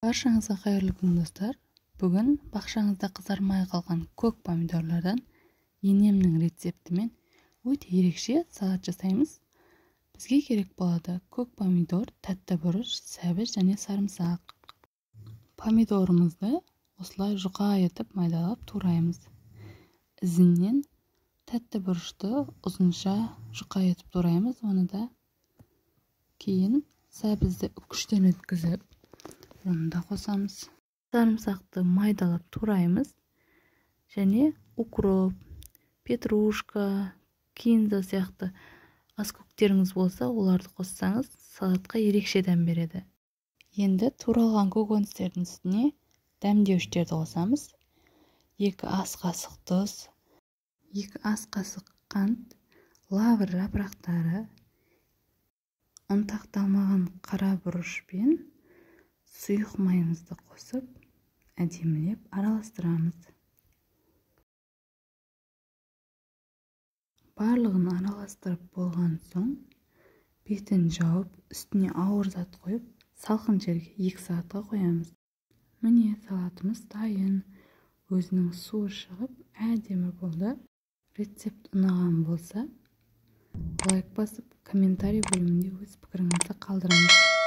Баршаңызға қайырлы күн, достар. Бүгін бақшаңызда қызармай қалған көк помидорлардан енемнің рецептімен өте ерекше салат жасаймыз. Бізге керек болады көк помидор, тәтті бұрыш, сәбіз және сарымсақ. Помидорымызды осылай жұқа етіп майдалап тураймыз. Ізінен тәтті бұрышты ұзынша жұқа етіп тураймыз, оны да кейін сәбізді үкіштен өткізіп, оны да қосамыз. Сарымсақты майдалап тураймыз және укроп, петрушка, кинза сияқты аскөктеріңіз болса, оларды қоссаңыз, салатқа ерекше дәм береді. Енді туралған көкөністердің үстіне дәмдеуіштерді қосамыз. 2 ас қасық тұз, 2 ас қасық қант, лавр жапырақтары, ұнтақталмаған қара бұрыш пен сұйық майымызды қосып, әдемілеп араластырамыз. Барлығын араластырып болған соң, бетін жауып, үстіне ауыр зат қойып, салқын жерге 2 сағатқа қоямыз. Міне, салатымыз дайын. Өзінің суы шығып, әдемі болды. Рецепт ұнаған болса, лайк басып, комментарий бөлімінде өз пікіріңізді қалдырыңыз.